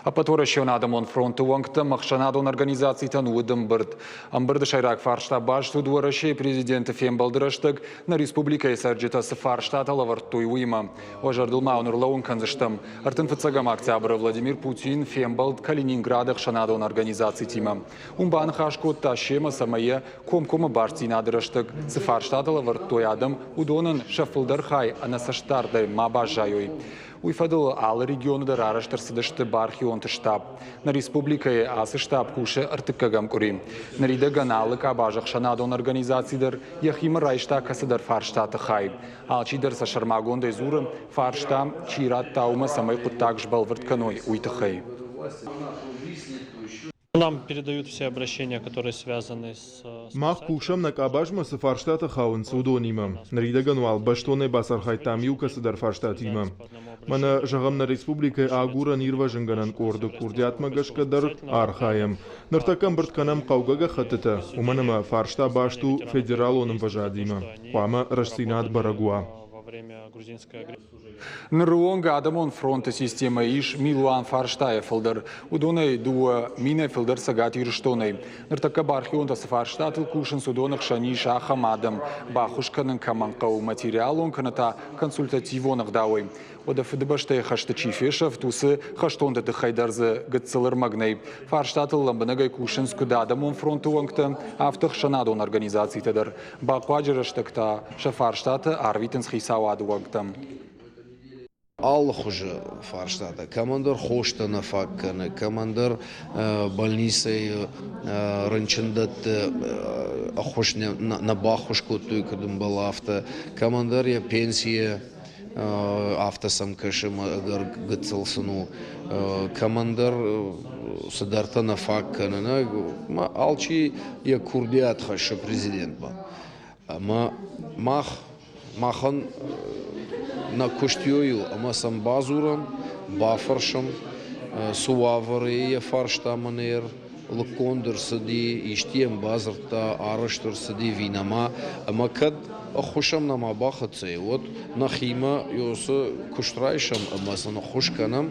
Ӕппӕтуӕрӕсеон адӕмон фронты уӕнгтӕм ӕхсӕнадон организацитӕн уыд ӕмбырд. Ӕмбырды сӕйраг фарста баст уыд Уӕрӕсейы президенты фембӕлды рӕстӕг нӕ республикӕйы цӕрджытӕ цы фарстатӕ лӕвӕрдтой, уыимӕ. Уӕ зӕрдыл ма уын ӕрлӕууын кӕндзыстӕм, 35 октябры Владимир Путин фембӕлд Калининграды ӕхсӕнадон организацитимӕ. Уым баныхас кодта семӕ, цӕмӕй йӕ комкоммӕ бастдзинады рӕстӕг цы фарстатӕ лӕвӕрдтой адӕм, уыдонӕн сӕ фылдӕр хай ӕнӕцӕстдардӕй ма баззайой. Уый фӕдыл алы регионы дӕр арӕзт ӕрцыдысты бархионты штаб. Нӕ республикӕйы ацы штаб кусы ӕртыккӕгӕм къуыри. Ныридӕгӕн алы къабазы ӕхсӕнадон организаци дӕр йӕхимӕ райста кӕцыдӕр фарстаты хай. Алчидӕр сӕ сӕрмагондӕй дзуры, фарста, чи радта, уымӕ цӕмӕй хъуыддаг сбӕлвырд кӕной, уый тыххӕй. Нам передают все обращения, которые связаны с Мах кусӕм нӕ къабазмӕ цы фарстатӕ хауынц, уыдонимӕ. Ныридӕгӕн уал бӕстонӕй бацархайдтам иу кӕцыдӕр фарстатимӕ. Мӕнӕ, зӕгъӕм, нӕ республикӕйы агурӕн-ирвӕзынгӕнӕн къорды курдиатмӕ гӕсгӕ дӕр архайӕм. Ныртӕккӕ ӕмбырд кӕнӕм хъӕугӕ гӕххӕттытӕ, уымӕн ӕмӕ фарста баст у федералон ӕмвӕзадимӕ. Хъуамӕ рӕстдзинад бӕрӕг уа. Во время грузинской Ныры онг адӕмон фронты системӕйы ис милуан фарстайӕ фылдӕр. Уыдонӕй 2 минӕй фылдӕр Цӕгат Ирыстонӕй. Ныртӕккӕ бархионтӕ цы фарстатыл кусынц, уыдоны хсӕн ис ахӕм адӕм, баххуыс кӕнын кӕмӕн хъӕуы материалон кӕнӕ та консультативон ӕгъдауӕй. Уӕдӕ Фыдыбӕстӕйы хӕсты чи фесӕфт, уыцы хӕстонты тыххӕй дӕр дзы гыццыл ӕрмӕг нӕй. Фарстатыл лӕмбынӕгӕй кусынц куыд адӕмон фронты уӕнгтӕ, афтӕ ӕхсӕнадон организацитӕ дӕр. Бахъуаджы рӕстӕг та сӕ фарстатӕ арвитынц хицауады уӕнгтӕм. Алы хуызы фарстатӕ. Кӕмӕндӕр хостӕ нӕ фаг кӕны, кӕмӕндӕр больницӕйы рынчындӕтты ӕххуыс нӕ баххуыс кодтой, куыд ӕмбӕлы, афтӕ. Кӕмӕндӕр йӕ пенсийӕ афтӕ сӕм кӕсы ӕмӕ ӕгӕр гыццыл сын у. Кӕмӕндӕр цыдӕртӕ нӕ фаг кӕны. Алчи йӕ курдиат хӕссы президентмӕ. Ӕмӕ мах махӕн нӕ куыст у ӕмӕ сӕм бадзурӕм, бафӕрсӕм, цы уавӕры йӕ фарста мӕнӕ лыггонд ӕрцыди, исты йӕм бадзырдта, арӕзт ӕрцыди ӕви нӕма. Ӕмӕ кӕд ӕххуыс ӕм нӕма бахӕццӕ, уӕд нӕхимӕ уыцы куыст райсӕм ӕмӕ сын ӕххуыс кӕнӕм.